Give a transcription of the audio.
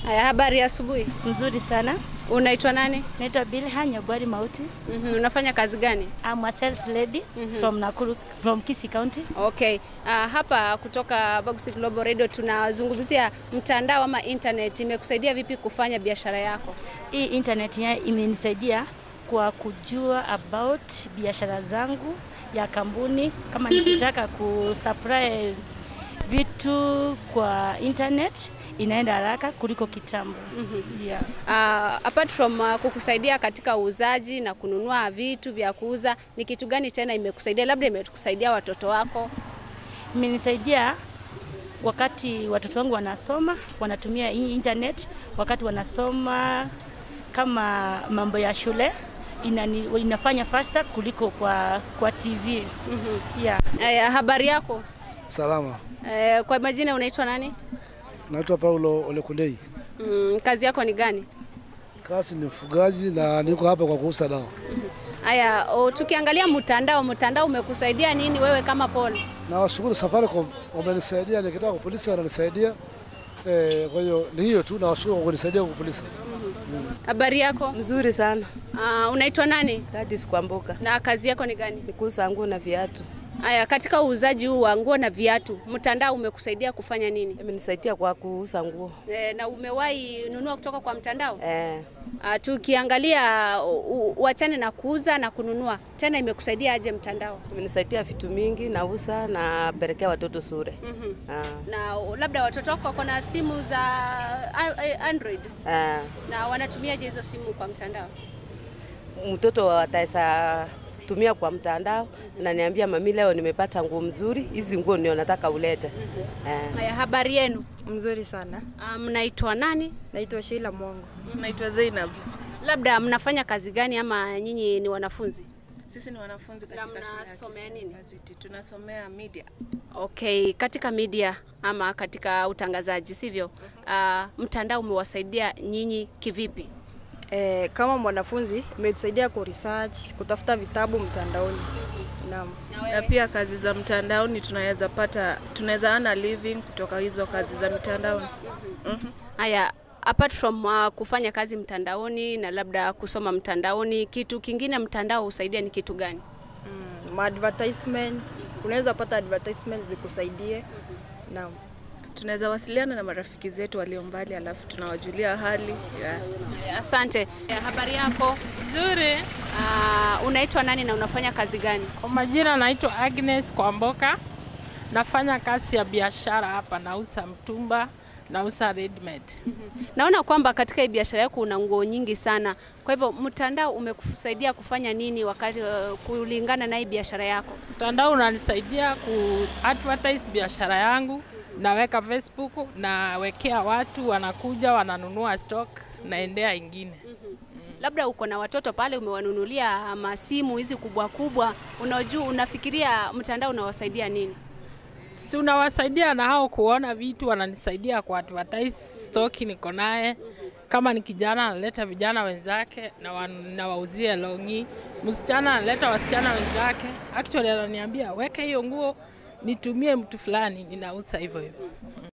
Haya, habari ya asubuhi. Nzuri sana. Unaitwa nani? Naitwa Bilha Nyabwari Mauti. Unafanya kazi gani? I'm a sales lady from Nakuru, from Kisii County. Okay. Hapa kutoka Bagusi Global Radio tunazungumzia mtandao ama internet imekusaidia vipi kufanya biashara yako? Hii internet imenisaidia kwa kujua about biashara zangu ya kampuni, kama nikitaka kusupply vitu kwa internet inaenda haraka kuliko kitambo. Yeah. Apart from kukusaidia katika uuzaji na kununua vitu vya kuuza, ni kitu gani tena imekusaidia? Labda imekusaidia watoto wako? Imenisaidia wakati watoto wangu wanasoma, wanatumia internet wakati wanasoma kama mambo ya shule, inafanya faster kuliko kwa TV. Yeah. Habari yako? Salama. Kwa majina unaitwa nani? Naitwa Paulo Olekundei. Kazi yako ni gani? Kazi ni mfugaji na niko hapa kwa kuuza dawa. Haya, tukiangalia mtandao umekusaidia nini wewe kama Paul? Na washukuru Safaricom wamenisaidia, nikitaka kupolisi wananisaidia. Kwa hiyo ni hiyo tu, na washukuru kwa kunisaidia kupolisi. Habari yako? Mzuri sana. Unaitwa nani? Gladys Kwamboka. Na kazi yako ni gani? Ni kuuza nguo na viatu. Aya, katika uuzaji huu wa nguo na viatu, mtandao umekusaidia kufanya nini? Imenisaidia kwa kuuza nguo. Na umewahi nunua kutoka kwa mtandao? Tukiangalia uachane na kuuza na kununua, tena imekusaidia aje mtandao? Imenisaidia vitu mingi, nauza na pelekea watoto shule. Na labda watoto wako wako na simu za Android? Na wanatumiaje hizo simu kwa mtandao? Mtoto ataweza tumia kwa mtandao, ananiambia mami leo nimepata nguo mzuri, hizi nguo ndio nataka ulete. Haya, habari yenu? Mzuri sana. Mnaitwa nani? Naitwa Sheila Mwango. Naitwa Zainab. Labda mnafanya kazi gani ama nyinyi ni wanafunzi? Sisi ni wanafunzi katika shule. Mnasomea nini? Tunasomea media. Okay, katika media ama katika utangazaji, sivyo? Mtandao umewasaidia nyinyi kivipi? Kama mwanafunzi imetusaidia ku research, kutafuta vitabu mtandaoni. Naam. Na pia kazi za mtandaoni tunaweza pata, tunaweza earn a living kutoka hizo kazi za mtandaoni. Haya, apart from kufanya kazi mtandaoni na labda kusoma mtandaoni, kitu kingine mtandao husaidia ni kitu gani? Advertisements, unaweza pata advertisements zikusaidie. Naam. Tunaweza wasiliana na marafiki zetu walio mbali, alafu tunawajulia hali. Yeah. Asante. Habari yako? Nzuri. Unaitwa nani na unafanya kazi gani? Kwa majina naitwa Agnes Kwamboka. Nafanya kazi ya biashara hapa, nauza mtumba, nauza ready-made. Naona kwamba katika hii biashara yako una nguo nyingi sana. Kwa hivyo mtandao umekusaidia kufanya nini wakati kulingana na hii biashara yako? Mtandao unanisaidia ku advertise biashara yangu. Naweka Facebook, nawekea watu, wanakuja, wananunua stock, naendea ingine. Labda uko na watoto pale umewanunulia masimu hizi kubwa kubwa, unajua unafikiria mtandao unawasaidia nini? Si unawasaidia na hao kuona vitu, wananisaidia kwa advertise stock niko naye. Kama ni kijana analeta vijana wenzake na wauzie longi, msichana analeta wasichana wenzake. Actually ananiambia weka hiyo nguo nitumie mtu fulani, ninauza hivyo hivyo.